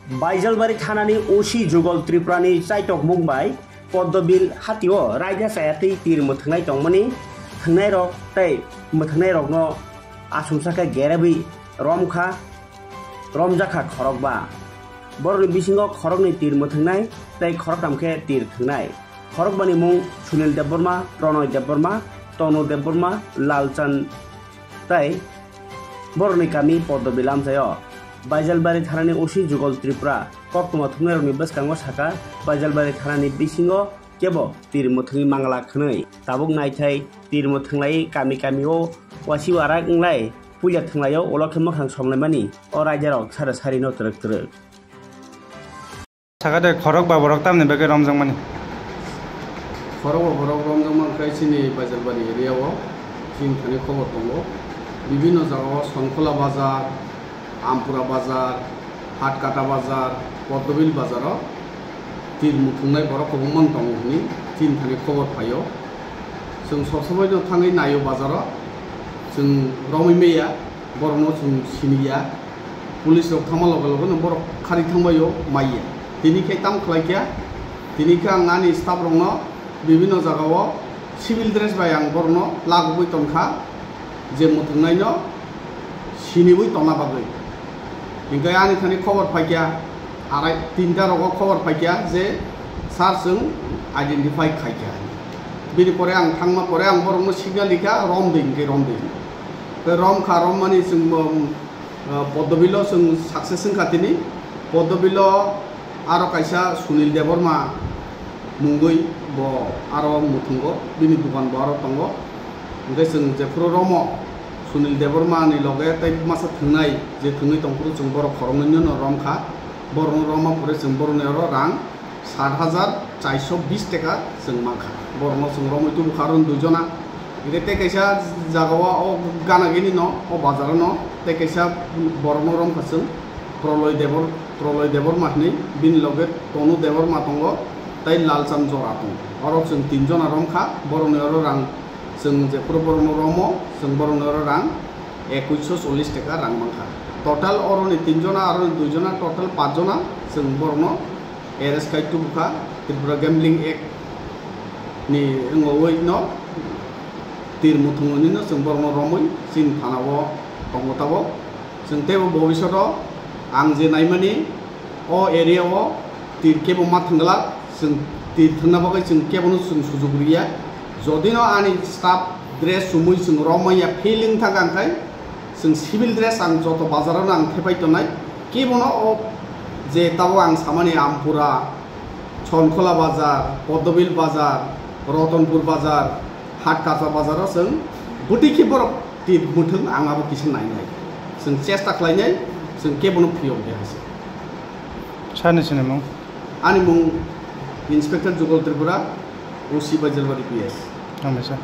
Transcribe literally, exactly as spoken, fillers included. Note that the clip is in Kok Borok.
Baijalbari thanani O C Jugal Tripurani chaitokmung bai Poddobil hatio raida chayatwi tir mwthwngnai tongmani thwngnairok tei mwthwngnairokno achomsa khe gerebwi romkha, romjakha khorokba. Borokni bisingo khoroknwi tir mwthwngnai tei khoroktham khe tir thwngnai. Khorokbani mung Sunil Debbarma, Pronoy Debbarma, Tonu Debbarma, Lalchand tei borokni kami Poddobil amchaio. Baijalbari thanani O C Jugal Tripura koktwma thumnairokni bwskango sakha, Baijalbari thanani bisingo kebo tir mwthwngwi mangala khwnwi. Tabuk naithai tir mwthwnglai kami kamio wasiu arak wnglai puila thwnglaio, ulo khe mwkhang somlaimani o raidarok sara sarino twrwk twrwk. Sakha de khorok ba borok tamni bagwi romjakmani? Khorok ba borok romjakma khe chini Baijalbari area o chini thani khobor tongo. Bibhinno jagao Sonkhola bazar, Ampura bazar, Hatkata bazar, Poddobil bazaro tir mwthwngnai borok kwbangma tongo hwnwi chini thani khobor phaio. Chwng sob somoino thangwi naio bazaro, chwng romwi maya. Borokno chwng siniya, police rok thangma loge loge no borok khari thangbaio maiya. Tini khe tamo khlai kha, tini khe ang ani staff rokno bibhinno jagao civil dress bai ang borokno lagogwi tongkha, je mwthwngnaino siniwi tongna bagwi. Hinkhe ani thani khobor phaikha, arai tinta rogo khobor phaikha je sir chwng identify khaikha. Bini pore ang thangma pore ang borokno signal rikha, romdi hinkhe romdi. Tei romkha, rommani chwng bo, um, uh, Podobilo chwng success wngkha tini. Podobilo aro kaisa Sunil Debbarma mungwi bo aro mwthwngo, bini dokan bo aro tongo. Hwnkhe chwng jephuru romo Sunil Debbarmani loge tei masa thwngnai je thwngwi tongphuru chwng borok khoroknwino romkha. Borokno romma pore chwng borokni oro rang sat hajar charsho bis taka chwng mankha. Borokno chwng romwi tubukha aro dui jona. Hingke tei kaisa jagao o gana gini no, o bazaro no, tei kaisa borokno romkha chwng Proloy Debor-, Proloy Debbarma hinwi, bini loge Tonu Debbarma tongo, tei Lalchand Jora tongo. Oro chwng tin jona romkha, borokni oro rang chwng jephuru borokno romo, chwng borokni oro rang ekuisho chollish taka rang mankha. Total oroni tin jona, aroni dui jona, total pach jona chwng borokno arrest khai tubukha, Tripura Gambling Act ni wngwi no tir muthungwi no chwng borokno romwi chini thana o tongo tabok. Chwng teibo bobishoto ang je naimani o area o tir kebo ma thwngla, chwng tir thwngna bagwi chwng kebono chwng sujuk riya. Jodi no ani staff dress chumui chwng romwi ya feeling thangkha, hwnkhe chwng civil dress ang joto bazar o no ang thepai tongnai. Kebono o je tabok ang samani Ampura, Chonkhola bazar, Podobil bazar, Rotonpur bazar, Hatkasa bazar o chwng bwtwi khe borok tir muthung ang abo kisa nainai. Chwng chesta khlainai, chwng kebono phiyok de hai se. Sani sinimung? Ani mung Inspector Jugal Tripura, O C Baijalbari P S. Hambai sir.